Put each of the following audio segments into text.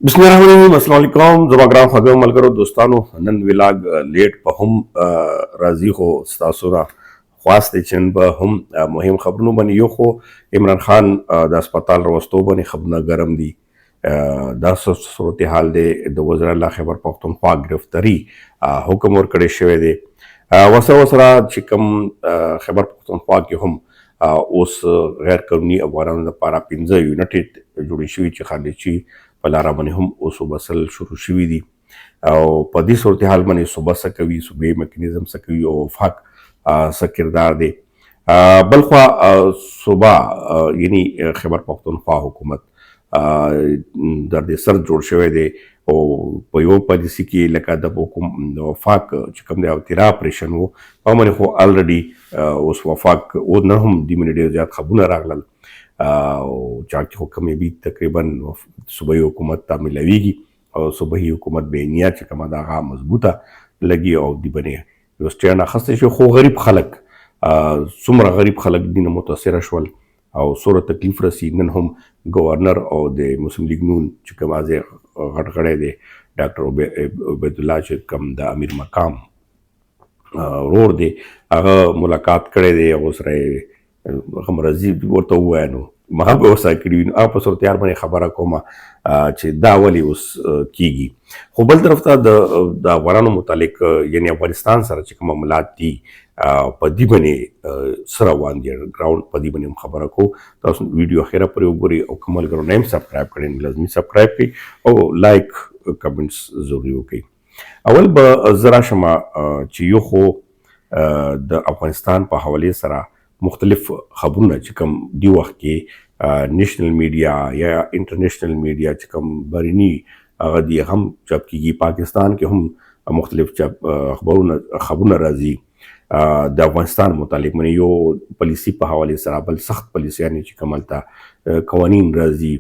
بسم الله الرحمن الرحیم. السلام علیکم زما ګران خواږه ملګرو، دوستانو. نن ولاګ لیټ په هم راضي، خو تاسو نه خواست دی چې نن به هم مهم خبرونو باندې، یو خو عمران خان د هسپتال راوستو باندې خبرونه ګرم دي. دا صورتحال دی، د وزیر اعلی خیبر پښتونخوا گرفتاری حکم ورکړی شوی دی. ورسره ورسره چې کوم خیبر پښتونخوا کې هم اوس غیر قانوني افغانانو لپاره 5 یونټ جوړې شوي چې خارجي په لاره باندې هم اوس وبسل شروع شوي دي، او په دې صورتحال باندې صوبه څه کوي، صوبې میکانیزم څه کوي او وفاق څه کردار دی؟ بلخوا صوبه یعنی خیبر پښتونخوا حکومت در دې سر جوړ شوی دی، او په یو پالیسي کې لکه د حکم وفاق چې کوم دی او تیرا اپریشن وو په باندې، خو الریډي اوس وفاق او نه هم د منې ډېر زیات خبرونه راغلل، او چا کې خو کامیابي تقریبا صوبایي حکومت ته ملاویږي، او صوبایي حکومت بیانیه چې کومه ده هغه مضبوطه لګي او دی باندې یو سټینډ اخیستی شي. خو غریب خلک، څومره غریب خلک دینه متاثر شول او څومره تکلیف رسی. نن هم گورنر او د مسلم لیگ نون چې کوم ازي غټ غړی دی، ډاکټر عبیدالله چې کوم د امیر مقام ورور دی، هغه ملاقات کړی دی، هغه سره غمرزي ورته ووایه، نو ما به ورسره کړي. نو هغه په صورتحال باندې خبره کوم چې دا ولې اوس کیږي. خو بل طرف ته د افغانانو متعلق، یعنی افغانستان سره چې کوم معاملات دي، په دې باندې سره روان دي ګراوند، په دې باندې هم خبره کو. تاسو ویډیو اخیره پورې وګورئ، او کوم ملګرو نه هم سبسکرایب کړئ، نو لازمي سبسکرایب کړئ او لایک کمنټس ضروري وکړئ. اول به زه راشم چې یو خو د افغانستان په حوالې سره مختلف خبرونه چې کوم دی وخت کې نیشنل میډیا یا انټرنیشنل میډیا چې کوم بهرني هغه دی هم چاپ کیږي، پاکستان کې هم مختلف چاپ خبرونه راځي د افغانستان متعلق، منی یو پالیسی په حوالې سره، بل سخت پالیسیانې چې کوم هلته قوانین راځي،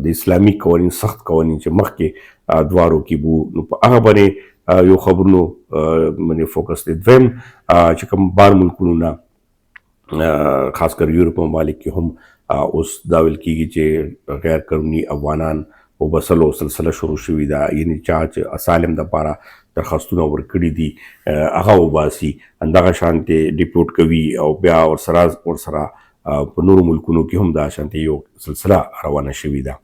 د اسلامي قوانین، سخت قوانین چې مخکې ادوارو کې وو، نو په هغه باندې یو خبرونو باندې فوکس دی. دویم چې کوم بار ملکونو نه، خاص کر یورپ ممالک کې هم اوس دا ویل کیږي چې غیر قانوني افغانان وبسلو سلسله شروع شوې ده، یعنی چا چې اسالم د پاره درخواستونه ورکړي دي هغه وباسي، همدغه شانتې ډیپورټ کوي، او بیا ورسره په نورو ملکونو کې هم دا شانتې یو سلسله روانه شوې ده.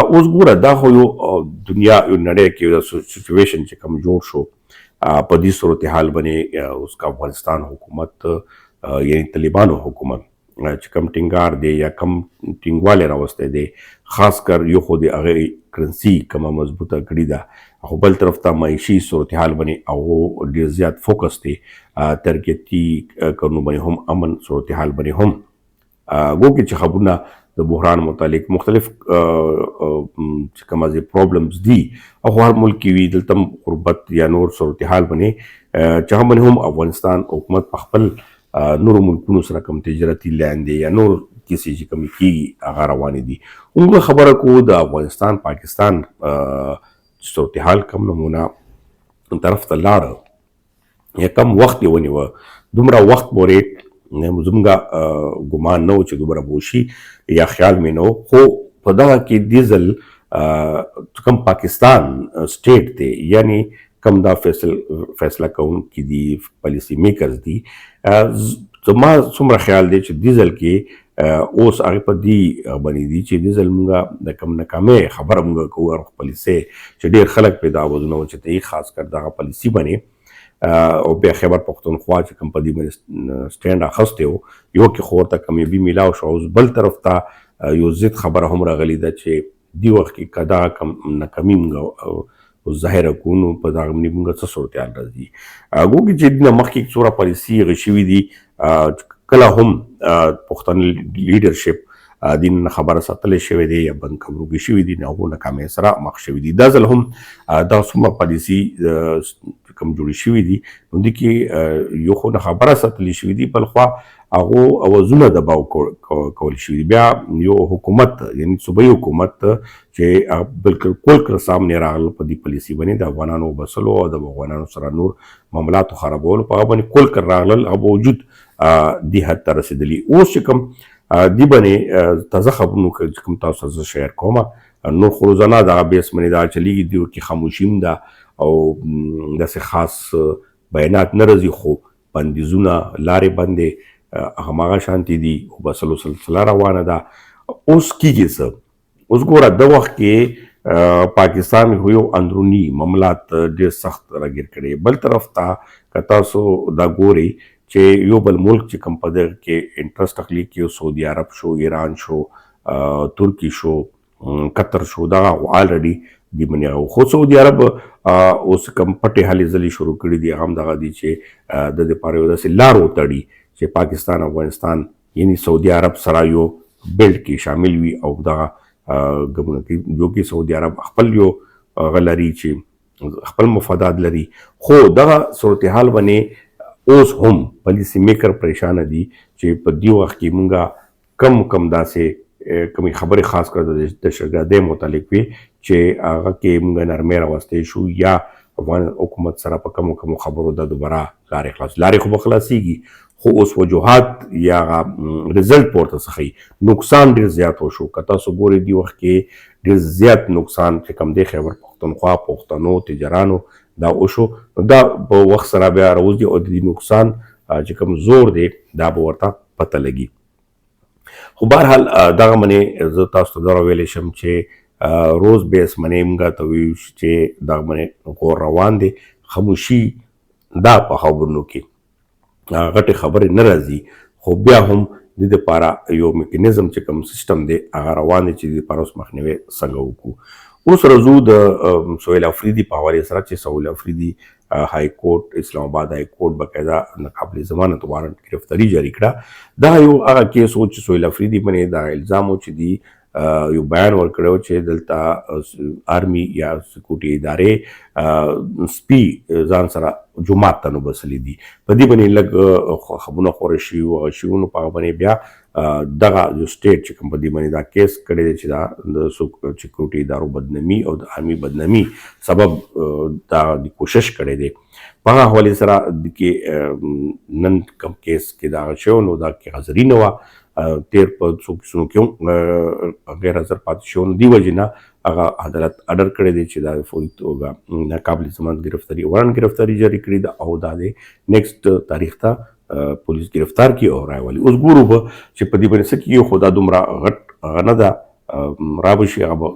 اوس ګوره، دا خو یو دنیا یو نړۍ کې یو سچویشن چې کوم جوړ شو، په دې صورتحال باندې اوس که افغانستان حکومت، یعنی طالبانو حکومت چې کوم ټینګار دی یا کوم ټینګوالی راوستی دی، خاص کر یو خو د هغې کرنسي کومه مضبوطه کړې ده، خو بل طرف ته معیشي صورتحال باندې هغو ډېر زیات فوکس دی، ترقیاتي کارونو باندې هم، امن صورتحال باندې هم. ګو کې چې خبرونه د بحران متعلق مختلف چې کوم ځای پرابلمز دي او هر ملک کې وي، دلته هم غربت یا نور صورتحال باندې چې هم باندې هم افغانستان حکومت په خپل نورو ملکونو سره کوم تجارتي لین دی یا نور کیسې چې کومې کېږي هغه روانې دي. موږ خبره کوو د افغانستان پاکستان صورتحال کوم نمونه طرف ته لاړه یا کم وخت یې ونیوه. دومره وخت پورې زمونږ ګمان نه و چې دومره به وشي یا خیال مې نه و. خو په دغه کې دې ځل کوم پاکستان سټیټ دی، یعنی کوم دا فیصله کوونکي دي، پالیسي میکرز دي، زما څومره خیال دی چې دې ځل کې اوس هغه په دې باندې دي چې دې ځل مونږ د کوم ناکامۍ خبره مونږ کوو، هغه پالیسۍ چې ډېر خلک پرې دا آوازونه اوچتوي، خاص کر دغه پالیسي باندې، او بیا خیبر پښتونخوا چې کوم په دې باندې سټینډ اخیستی و، یو کې خو ورته کامیابي میلاو شو. اوس بل طرف ته یو ضد خبره هم راغلې ده چې دې وخت کې که دغه کم ناکامي مونږ ظاهره کړو، نو په دغه باندې مونږ څه صورتحال راځي؟ ګورئ چې دې نه مخکې څومره پالیسي هغه شوي دي، کله هم پښتني لیډرشپ دین خبره ساتلی شوی دی یا بند کمرو کې شوي دي، نو هغو ناکامۍ سره مخ شوي دي. دا ځل هم دا څومره پالیسي کوم جوړې شوي دي، نو دې کې یو خو نه خبره ساتلی شوي دي، بلخوا هغو اوازونه دباو کول شوي دي. بیا یو حکومت، یعنی صوبایي حکومت چې بالکل کول کر سامنے راغل په دې پالیسي باندې د افغانانو وبسلو او د افغانانو سره نور معاملاتو خرابولو په هغه باندې کول کر راغلل، هغه باوجود دې حد ته رسېدلي. اوس چې کوم دی باندې تازه خبرونو کې کوم تاسو سره شیر کوم. نور خو روزانه دغه بیس باندې دا چلیږي، دیو کې خاموشي هم ده او داسې خاص بیانات نه راځي، خو بندیزونه لارې بندې هماغه شانتې دي او بسلو سلسله روانه ده. اوس کیږي څه؟ اوس ګوره د وخت کې پاکستان خو یو اندروني معاملات ډېر سخت راګیر کړي، بل طرف ته که تاسو دا ګورئ چې یو بل ملک چې کوم په دغه کې انټرست اخلي، کې سعودي عرب شو، ایران شو، ترکی شو، قطر شو، دغه آلریډي دی باندې. خو سعودي عرب اوس کوم پټې هلې ځلې شروع کړې دي، هغه هم دغه دي چې د دې لپاره یو داسې لار وتړي چې پاکستان افغانستان یعنی سعودي عرب سره یو بیلټ کې شامل وي او دغه ګمونه کې جو کې سعودي عرب خپل یو هغه لري چې خپل مفادات لري. خو دغه صورتحال باندې اوس هم پالیسي میکر پریشان دي چې په دې وخت کې مونږه کم کم داسې کومې خبرې خاص کر د دهشتګردۍ متعلق وي چې هغه کې مونږ نرمۍ راوستی شو یا افغان حکومت سره په کمو کمو خبرو دا دوباره لارې خلاص، لارې خو به خلاصیږي، خو اوس وجوهات یا رزلټ پورته څه ښیي، نقصان ډېر زیات وشو. که تاسو ګورئ دې وخت کې ډېر زیات نقصان چې کوم دی خیبر پښتونخوا پښتنو تجارانو دا وشو، نو دا په وخت سره بیا راوځي او د دې نقصان چې کوم زور دی دا به ورته پته لګي. خو بهرحال دغه منې زه تاسو ته دا ویلی شم چې روز بیس منې موږ ته ویو چې دغه منې غور روان دی، خاموشي دا په خبرونو کې غټې خبرې نه راځي، خو بیا هم د دې لپاره یو میکانیزم چې کوم سیستم دی هغه روان دی چې د دې لپاره اوس مخنیوی څنګه وکړو. اوس راځو د سهیل افریدي په حوالې سره چې سهیل افریدي های کورټ اسلام آباد های کورټ باقاعده ناقابل ضمانت وارنټ گرفتاری جاری کړه. دا یو هغه کیس و چې سهیل افریدي باندې دا الزام و چې دی یو بیان ورکړو چې دلته آرمي یا سکیورټي ادارې سپي ځان سره جومات ته نوبسلې دي. په دې باندې لږ خبرونه خوره شوي وو، هغه شوي نو په هغه باندې بیا دغه یو سټیټ چې کوم په دې باندې دا کیس کړی دی چې دا د سکیورټي ادارو بدنامي او د آرمي بدنامي سبب دا د کوشش کړی دی. په هغه حوالې سره کې نن کوم کیس کې دا شوی نو دا کې حاضري نه وه، تیر په څو کیسونو کې هم غیر حاضر پاتې شو، نو دې وجې نه هغه عدالت ارډر کړی دی چې دا فوري توګه ناقابل ضمانت گرفتاری وارنټ گرفتاری جاري کړې ده او دا دی نیکسټ تاریخ ته پولیس گرفتار کی او راولي. اوس ګورو به چې په دې باندې څه کېږي، خو دا دومره غټ هغه نه ده، را به شي، هغه به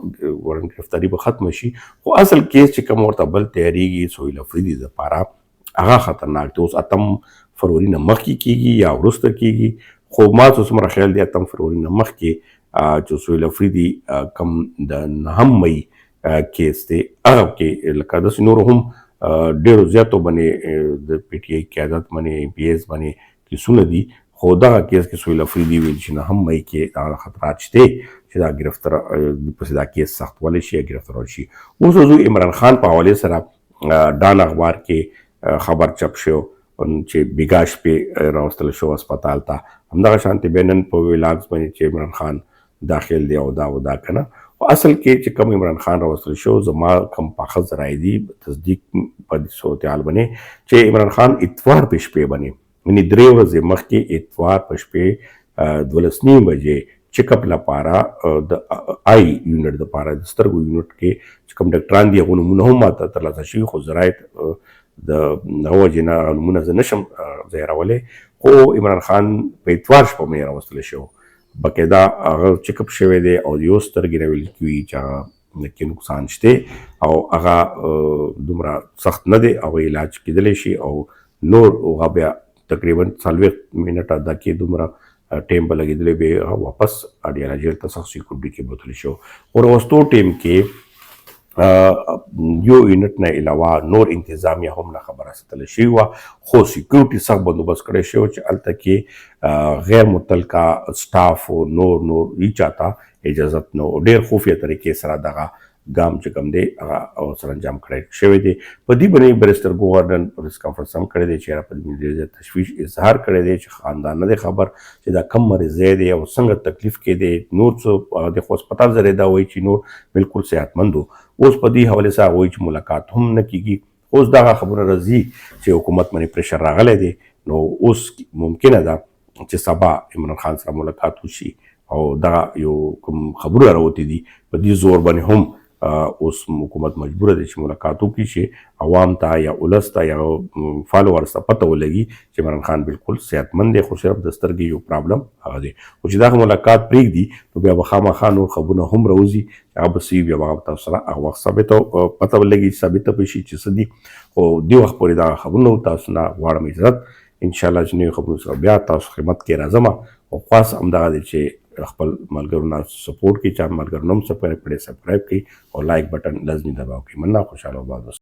وارنټ گرفتاری به ختمه شي. خو اصل کیس چې کوم ورته بل تیارېږي سهیل افریدي دپاره هغه خطرناک دی. اوس 8 فروری نه مخکې کېږي یا وروسته کېږي، خو ما ته څومره خیال دی 8 فروری نه مخکې چې سهیل افریدي کوم د 9 مئی کیس دی هغه کې لکه داسې نورو هم ډېرو زیاتو باندې د پي ټي آی قیادت باندې ایم پي ایس باندې کیسونه دي، خو دغه کیس کې سهیل افریدي ویل چې 9 مئی کې دغه خطرات شته چې دا ګرفتار پسې دا کیس سختولی شي یا ګرفتارول شي. اوس زه عمران خان په حوالې سره ډان اخبار کې خبر چپ شو چې بیګا شپې راوستل شو هسپتال ته، همدغه شانتې بیا نن په ویلاګز باندې چې عمران خان داخل دی او دا او دا که نه. خو اصل کې چې کوم عمران خان راوستل شو زما کوم پاخه ذرایع دي تصدیق په دې صورتحال باندې چې عمران خان اتوار په شپې باندې یعنی 3 ورځې مخکې اتوار په شپې 12:30 بجې چیک اپ لپاره د آی یونټ دپاره د سترګو یونټ کې چې کوم ډاکټران دي هغو نومونه هم ماته ترلاسه شوي، خو ذرایع د هغه وجې نه هغه نومونه زه نشم ظاهرولی. خو عمران خان په اتوار شپه باندې راوستل شو، باقاعده هغه چیک اپ شوی دی او یو سترګې نه ویل کېږي چې هغه کې نقصان شته او هغه دومره سخت نه دی، هغه علاج کېدلی شي او نور هغه بیا تقریبا 40 منټه دا کې دومره ټایم به لګېدلی بیا هغه واپس اډیالا جیل ته سخت سیکورټي کې بوتل شو. خو وروستو ټایم کې یو یونټ نه علاوه نور انتظامیه هم نه خبره ساتل شوې وه، خو سیکورټي سخت بندوبست کړی شوی چې هلته کې غیر متعلقه سټاف او نور نور هیچا ته اجازت نه و. ډېر خفیه طریقې سره دغه ګام چې کوم دی هغه سره انجام کړی شوی دی. په دې باندې بریسټر ګوهر نن پریس کانفرنس هم کړی دی چې په دې ډېر زیات تشویش اظهار کړی دی چې خاندان نه دی خبر چې دا کم مریض دی او څنګه تکلیف کې دی، نور څه د خو هسپتال ذریعه دا وایي چې نور بالکل صحتمند و. اوس په دې حوالې سره وایي چې ملاقات هم نه کېږي. اوس دغه خبره راځي چې حکومت باندې پریشر راغلی دی، نو اوس ممکنه ده چې سبا عمران خان سره ملاقات وشي او دا یو کوم خبرونه راوتي دي، په دې زور باندې هم اوس حکومت مجبور دی چې ملاقات وکړي، چې عوام ته یا ولس ته یا فالوورز ته پته ولګي چې عمران خان بالکل صحتمند دی، خو صرف د سترګې یو پرابلم هغه دی. خو چې دا ملاقات پرېږدي نو بیا به خامخا نور خبرونه هم راوځي، هغه به څه وي، بیا به هغه تاسو سره هغه وخت ثابت او پته ولګي، ثابته به شي چې څه دي. خو دې وخت پورې دا خبرونه، تاسو نه غواړم اجازت. ان شاء الله چې نویو خبرونو سره بیا تاسو خدمت کې راځم، او خواست همدغه دی چې خپل ملګرو نه سپورټ کړئ، چې ملګرو نه هم سبسکرایب کړئ، سبسکرایب کړئ او لایک بټن لازمي دباو کړئ. مننه، خوشحاله او آباد اوسئ.